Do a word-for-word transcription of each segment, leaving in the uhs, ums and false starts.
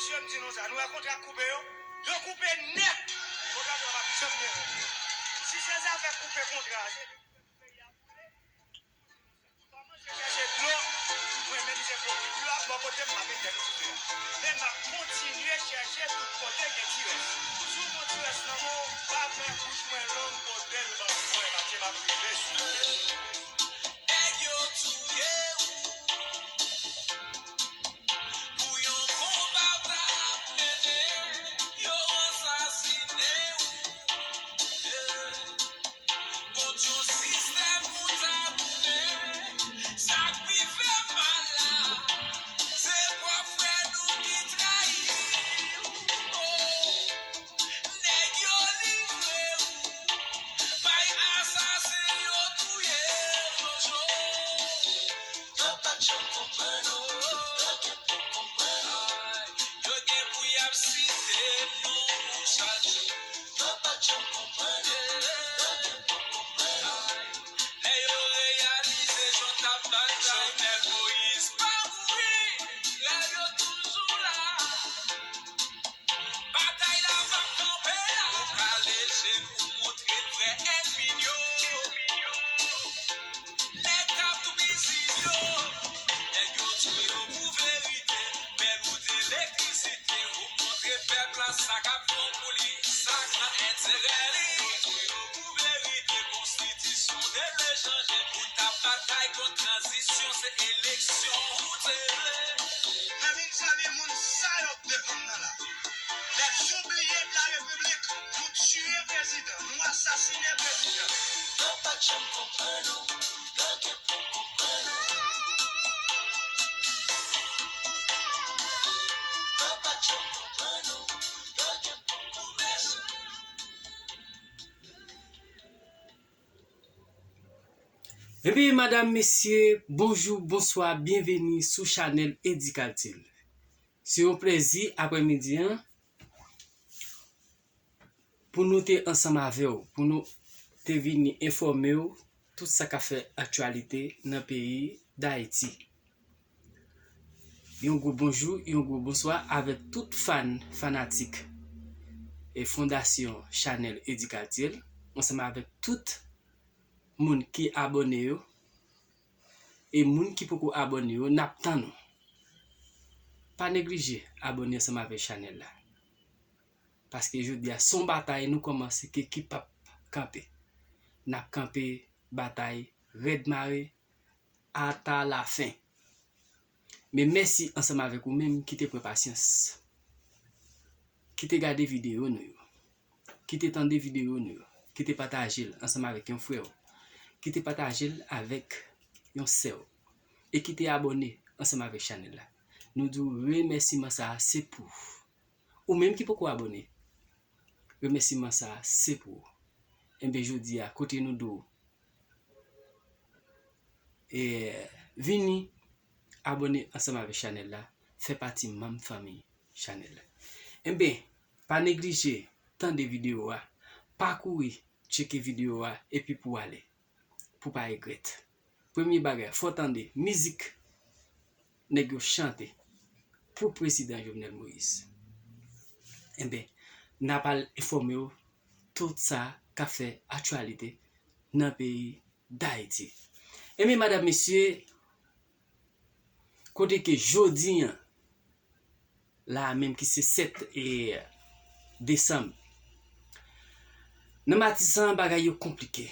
Mesye, m di nou sa, nou wè kontra k koupe yo? Yo koupe nèt. Kontra sa p ap janm gen. Si se zafè koupe kontra, se kòmanse chèche dlo, mwen menm se bò kote m, m ap etèn dife a. Men m ap kontinye chèche tout kote gen ti rès. Si w gon ti rès nan men w, pa fè bouch mwen long, pote l ban mwen, paske m ap rive sou ou. Nèg yo touye w pou yon konba w t ap mennen, yo ansasinen w. Kont yon sistèm ou ta tounen, sa k pi fè mal la, se pwòp frè nou ki trayi w. Oh, nèg yo livre w bay asasen, yo touye w, Jojo. Yo pa t janm konprann ou, yo gen pou konprann ou. Yo gen pou y ap site non w chak jou. Yo pa t janm konprann ou, yo gen pou konprann ou. Lè yo reyalize jan w t ap batay, Jovenel Moïse pa mouri, rèv yo toujou la. Batay la p ap kanpe la. Ou kale je n, ou montre n vrè ènmi n yo. Nèg k ap tou bizin yo. Nèg yo touye w pou verite. Bèl wout, elektrisite, ou montre pèp la sa k ap bon pou li, sa k nan enterè li. Yo touye w pou verite, konstitisyon te vle chanje pou n t ap batay kont tranzisyon, se eleksyon ou te vle. Ann vin salye moun sa yo k defann nan la. Les oubliés de la République, nou tiye prezidan, nou asasinen prezidan. Yo pa t janm konprann ou, yo gen pou konprann ou. Yo pa t janm konprann ou, yo gen pou konprann ou. Ebyen, madanm, mesye, bonjou, bonswa, byenveni sou chanèl Eddy Kaltil. Se yon plèzi aprèmidi an pou nou te ansanm avè w, pou nou te vini enfòme w tout sa k ap fè aktyalite nan peyi Dayiti. Yon gwo bonjou, yon gwo bonswa avèk tout fan, fanatik e fondasyon chanèl Eddy Kaltil, ansanm avèk tout moun ki abòne yo, e moun ki poko abòne yo, n ap tann ou. Pa neglije abòne ansanm avèk chanèl la. Paske jodi a, se yon batay nou kòmanse ke ki p ap kanpe. N ap kanpe batay rèd mare ata lafen. Men mèsi ansanm avèk ou menm ki te pran pasyans, ki te gade videyo nou yo, ki te tande videyo nou yo, ki te pataje l ansanm avèk yon frè w, ki te pataje l avèk yon sè w, e ki te abòne ansanm avèk chanèl la. Nou di w remèsiman sa a se pou ou. Ou menm ki poko abòne, remèsiman sa a se pou ou. Enben, jodi a, kote nou di w, e, vini abòne ansanm avèk chanèl la, fè pati manm fanmi chanèl la. Enben, pa neglije tande videyo a, pa kouri tcheke videyo a epi pou w ale, pou w pa regrèt. Premye bagay, fò w tande mizik nèg yo chante pou prezidan Jovenel Moïse. Enben, n ap al enfòme w tout sa k ap fè aktyalite nan peyi Dayiti. Enben, madanm, mesye, kote ke jodi an, la a menm ki se sèt, e, desanm, nan Matisan, bagay yo konplike.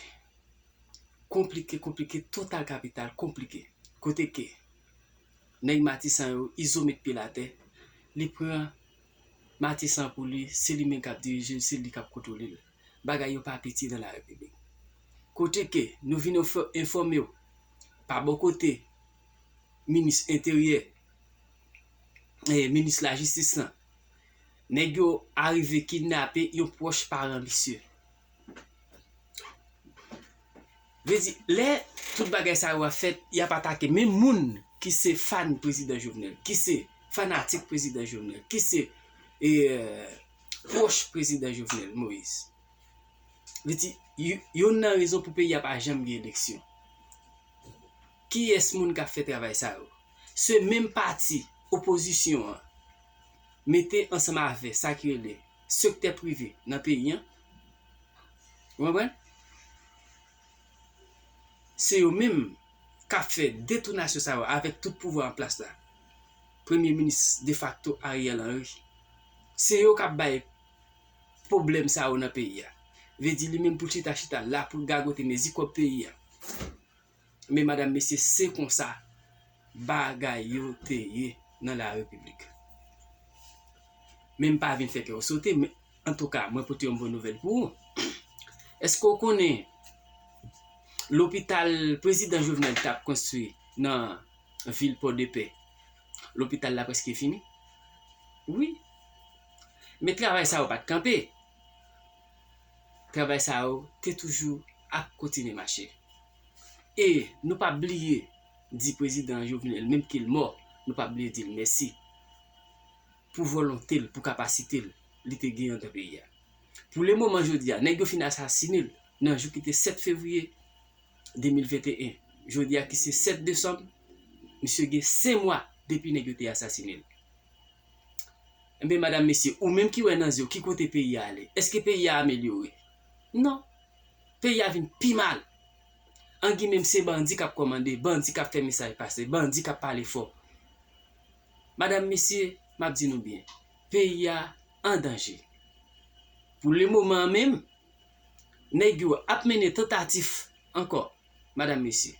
Konplike, konplike, total kapital, konplike. Kote ke nèg Matisan yo, Izo met pye l atè, li pran Matisan pou li, se li menm k ap dirije l, se li k ap kontwole l. Bagay yo pa piti nan la repiblik. Kote ke nou vin enfò-, enfòme w pa bò kote minis enteryè, e, minis lajistis lan, nèg yo arive kidnape yon pwòch paran misye. Vle di, lè tout bagay sa yo ap fèt, y ap atake menm moun ki se fan prezidan Jovenel, ki se fanatik prezidan Jovenel, ki se, e, pwòch prezidan Jovenel Moïse. Vle di, y-, youn nan rezon pou peyi a pa janm gen eleksyon. Kiyès moun k ap fè travay sa yo? Se menm pati opozisyon an mete ansanm avè sa ki rele sektè prive nan peyi an. Ou konprann? Se yo menm k ap fè detounasyon sa yo avèk tout pouvwa an plas la. Premye minis defakto Ariel Henry. Se yo k ap bay pwoblèm sa yo nan peyi a. Vle di li menm pou l chita, chita la pou l gagote mezi kòb peyi a. Men madanm, mesye, se konsa bagay yo te ye nan la repiblik. Men m pa vin fè kè w sote, men antouka, mwen pote yon bon nouvèl pou ou. Èske w konnen lopital prezidan Jovenel t ap konstwi nan vil Pòdepè? Lopital la prèske fini. Wi. Men travay sa yo pa t kanpe. Travay sa yo te toujou ap kontinye mache. E nou pa bliye di prezidan Jovenel, menm ke l mò, nou pa bliye di l mèsi pou volonte l, pou kapasite l, li te genyen antan peyi a. Pou le moman jodi a, nèg yo fin asasine l nan jou ki te sèt fevriye de mil venteyen. Jodi a ki se sèt desanm, misye gen senk mwa depi nèg yo te asasine l. Enben, madanm, mesye, ou menm ki wè nan zye w ki kote peyi a ale, èske peyi a amelyore? Non. Peyi a vin pi mal. An gimè, se bandi k ap kòmande, bandi k ap fè mesaj pase, bandi k ap pale fò. Madanm, mesye, m ap di nou byen, peyi a an danje. Pou le moman an menm, nèg yo ap mennen tantatif ankò, madanm, mesye.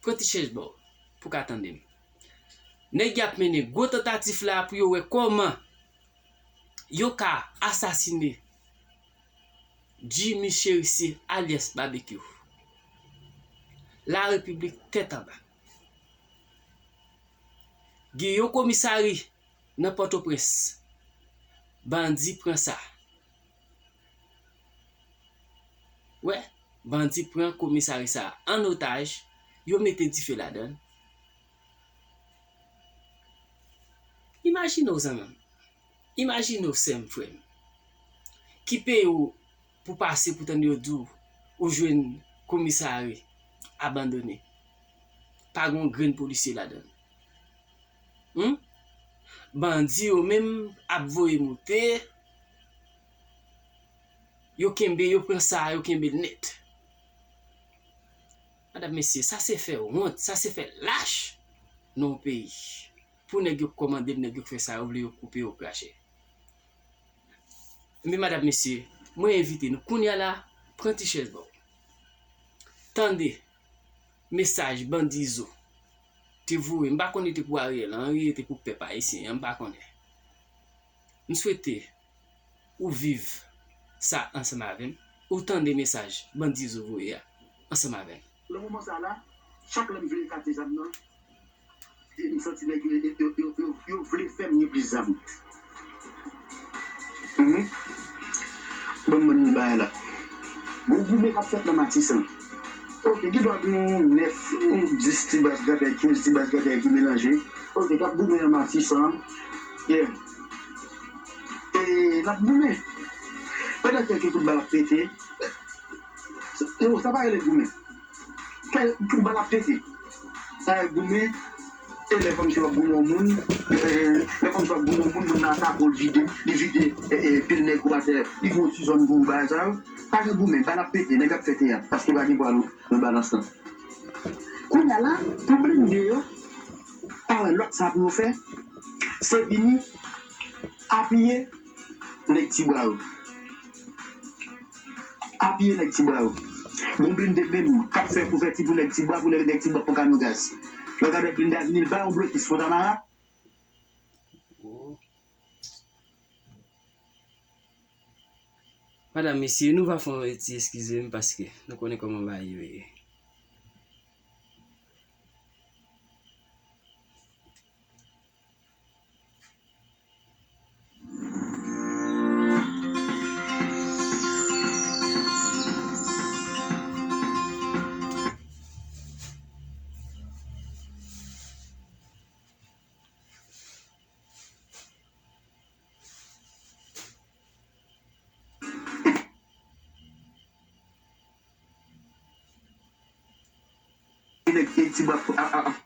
Pran ti chèz ba w pou w ka tande m. Nèg y ap mennen gwo tantatif la pou yo wè kòman yo ka asasine Jimmy Chérisier alyas Babekyou. La Repiblik tèt anba. Gen yon komisari nan Pòtoprens. Bandi pran sa. Wè, bandi pran komisari sa a an otaj, yo mete dife ladan l. Imajine w, zanmi m. Imajine w, sè m, frè m. Ki peye w pou pase pou tande yo di w ou jwenn komisari abandone. Pa gen yon grenn polisye ladan l. Hmm? Bandi yo menm ap voye moute. Yo kenbe, yo pran sa, yo kenbe l nèt. Madanm, mesye, sa se fè wont, sa se fè lach nan yon peyi. Pou nèg yo kòmande l, nèg yo fè sa yo vle, yo koupe, yo krache. Men madanm, mesye, mwen envite nou kounye a la, pran ti chèz ba w. Tande mesaj bandi Izo te voye, m pa konnen te pou Ariel Henry, te pou pèp ayisyen an, m pa konnen. M swete ou viv sa ansanm avè m, ou tande mesaj bandi Izo voye a ansanm avè m. Nan moman sa la, chak lè m vle ekate zam nan, e m santi nèg yo, yo, yo, yo, yo, yo vle fè m gen plis zam. Mhm. Ban m ban nou bagay la. Gon goumen k ap fèt nan Matisan. Ok, gen dwa gen yon nèf, yon dis ti baz gratèy, kenz ti baz gratèy ki melanje. Ok, k ap goumen nan Matisan. Yeah. E n ap goumen. Pandan kèlke kout bal ap pete, sa, sa pa rele goumen. Kèlke kout bal ap pete. Sa rele goumen. E lè kòmsi w ap goumen yon moun, e, lè kòmsi w ap goumen yon moun, moun nan atake w, l vide, li vide, e, e, pil nèg ou atè, li gen yon ti zòn pou ou, bagay sa yo. Pa gen goumen, bal ap pete, nèg ap fè teyat, paske pa gen pwa nan, nan balans lan. Kounye a la, pou blende yo, pa wè lòt sa pou yo fè, se vini apiye nèg Tibwa yo. Apiye nèg Tibwa yo. Gon blende menm k ap fè kouvèti pou nèg Tibwa, pou nèg, nèg Tibwa pran kamyon gaz. Lè w gade blende a vini, l ba yon blokis Fontamara. Madanm, mesye, nou va fè yon ti eskize m paske nou konnen kòman bagay yo ye. Nèg Haiti ap, ap, ap, ap.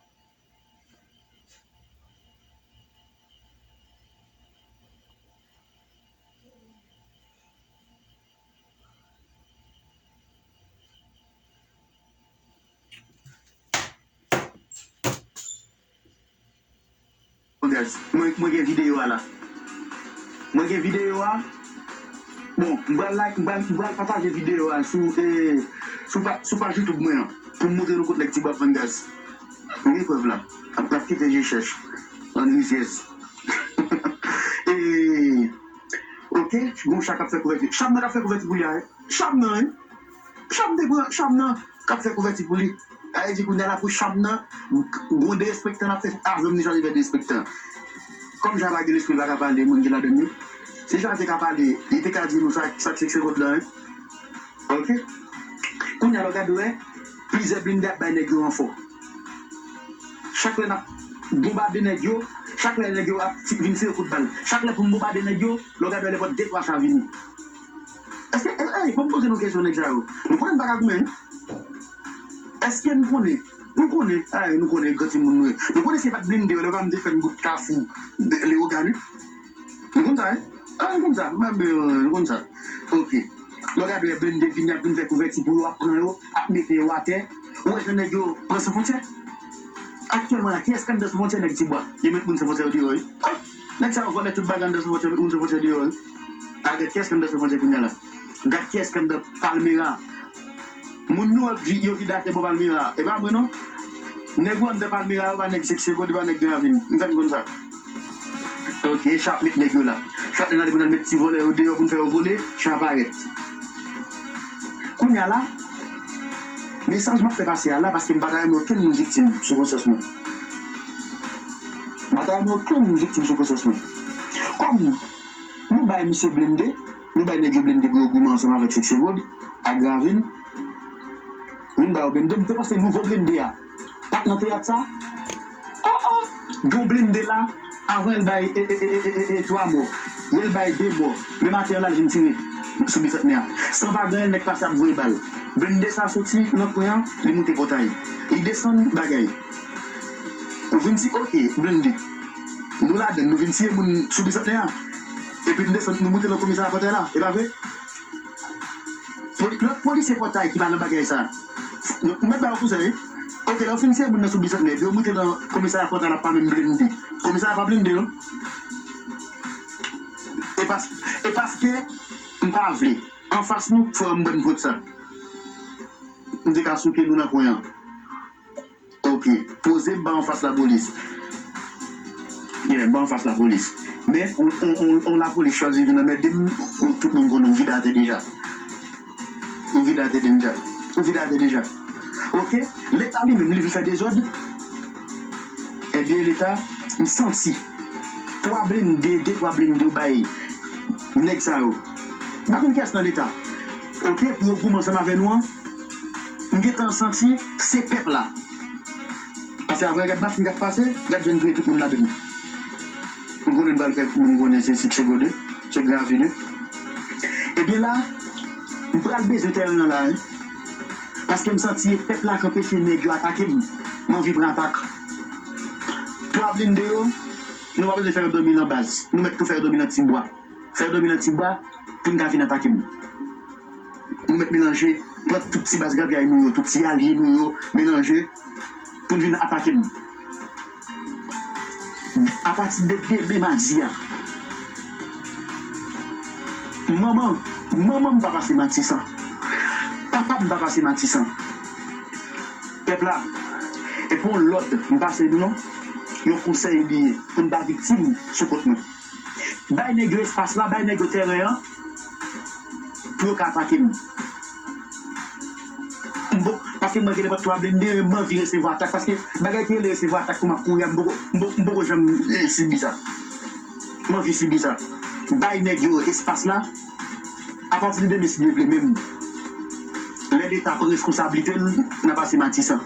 Fangaz. Mwen, mwen gen videyo a la. Mwen gen videyo a. Bon, m pral like, m pral, m pral pataje videyo a sou, eh, sou, pa, sou paj YouTube mwen an. Pou m montre nou kot nèg Ti Bwa Fangaz. M gen prèv la. Ap, ap kite je chèch. An rizyèz. Eh, ok, gon cha k ap fè kouvèti. Cham nan k ap fè kouvèti pou li a, wi. Cham nan, wi. Cham te pran, cham nan k ap fè kouvèti pou li. Sa vle di kounye a la pou cham nan, gon derespektan l ap fè avè m, li chwazi fè derespektan. Kòm cha pa gen lespri, l pa ka pale, moun ki ladann yo. Si cha te ka pale, li te ka di nou sa, sa k se ki se kot la, wi. Ok? Kounye a la w gade wè, plizyè blende ap bay nèg yo ranfò. Chak lè n ap bonbade nèg yo, chak lè nèg yo ap ti-, vin tire kout bal. Chak lè pou m bonbade nèg yo, lè w gade wè lè pòt de twa cha vini. Èske, e, e, ban m poze nou kesyon nèg sa yo. Nou konnen n pa ka goumen, wi. Èske nou konnen? Nou konnen, ay, nou konnen gran timoun nou ye. Nou konnen si e pa t blende yo, lè pa m te fè n bout kafou Leyogàn, wi. Nou konn sa, wi. A, nou konn sa. Mwen, ben, nou konn sa. Ok. Lè w gade wè blende vini, ap vin fè kouvèti pou yo, ap pran yo, ap mete yo atè. Ou wè jan nèg yo pran San Fwontyè? Aktyèlman la, kiyès k anndan San Fwontyè? Nèg Ti Bwa. Yo met moun San Fwontyè yo deyò, wi. Nèg sa yo vòlè tout bagay anndan San Fwontyè, met moun San Fwontyè deyò, wi. Gade kiyès k anndan San Fwontyè kounye a la. Gade kiyès k anndan Palmera. Moun nou yo vi-, yo vide atè bò Palmera. E pa mwen non. Nèg yo anndan Palmera yo pa nèg Sèk Segond, e pa nèg Gran Ravin. M fè n konn sa. Ok, cha ap met nèg yo la. Cha ap met nèg yo la pou n al met ti vòlè yo deyò pou n fè yo vole, cha parèt. Kounye a la, mesaj m ap fè pase a la, paske m pa ta renmen okenn moun viktim sou konsyans mwen. M pa ta renmen okenn moun viktim sou konsyans mwen. Kòm nou bay misye blende, nou bay nèg yo blende pou yo goumen ansanm avèk Sèk Segond ak Gran Ravin. Vin ba yo blende, m te panse nouvo blende a pa t nan teyat sa. Oh, oh! Gen yon blende la, avan l bay, e, e, twa mò, lè l bay de mò, men maten an l al vin tire sou Bisantnè a. San pa gen anyen, nèg pase ap voye bal. Blende sa soti nan kwen an, li moute Pòtay. Li desann bagay. Ou vin di, ok, blende. Nou ladann, nou vin tiye moun sou Bisantnè a. Epi n desann, nou moute nan komisarya Pòtay la. E pa vre? Poli-, lòt polisye Pòtay ki pa nan bagay sa. Nou, nou mèt ba yo konsèy, wi. Ok, lè yo fin tiye moun nan sou Bisantnè, epi yo moute nan komisarya Pòtay la pa menm blende. Komisarya pa blende, non. E pas-, e paske m pa vle. Anfas nou, frè m, ban m pwent sa. M te ka souke nou nan kwen an. Ok, poze m ba anfas lapolis. Yeah, ba anfas lapolis. Men, on, on, on, on lapolis chwazi vin anmède m, ou tout moun konnen ou vide atè deja. Ou vide atè deja. Ou vide atè deja. Ok, Leta li menm, li vin fè dezòd. Ebyen, Leta, m santi twa blende, de, twa blende yo bay nèg sa yo. M pa konn kiyès nan Leta. Ok, pou yo goumen ansanm avè nou an, m gentan santi se pèp la. Paske apre gad machin k ap pase, gad jan n touye tout moun ladann. M konnen m pral fè moun konnen se Sèk Segond, se Gran Ravin. Ebyen la, m pral bezwen tèren an la, wi. Paske m santi se pèp la k anpeche nèg yo atake m. M anvi pran atak. Twa blende yo, nou pa bezwen fè yo dòmi nan baz. Nou mèt tou fè yo dòmi nan Ti Bwa. Fè yo dòmi nan Ti Bwa pou n ka vin atake m. Nou mèt melanje, pran tout ti baz grapyay nou yo, tout ti alye nou yo, melanje pou n vin atake m. Apati de demen madi a, manman, manman m pa pase Matisan. Papa m pa pase Matisan. Pèp la, e pou yon lòd m pase nou non, yon konsèy li ye, pou n pa viktim sou kont nou. Bay nèg yo espas la, bay nèg yo tèren an, pou yo ka atake m. M po-, paske mwen gen nenpòt twa blende, m anvi resevwa atak, paske bagay ki rele resevwa atak pou m ap kouri a, m poko, m po-, m poko janm, eh, sibi sa. M anvi sibi sa. Bay nèg yo espas la, apati de demen, si Dye vle, menm lè Leta pran reskonsablite l, n a pase Matisan.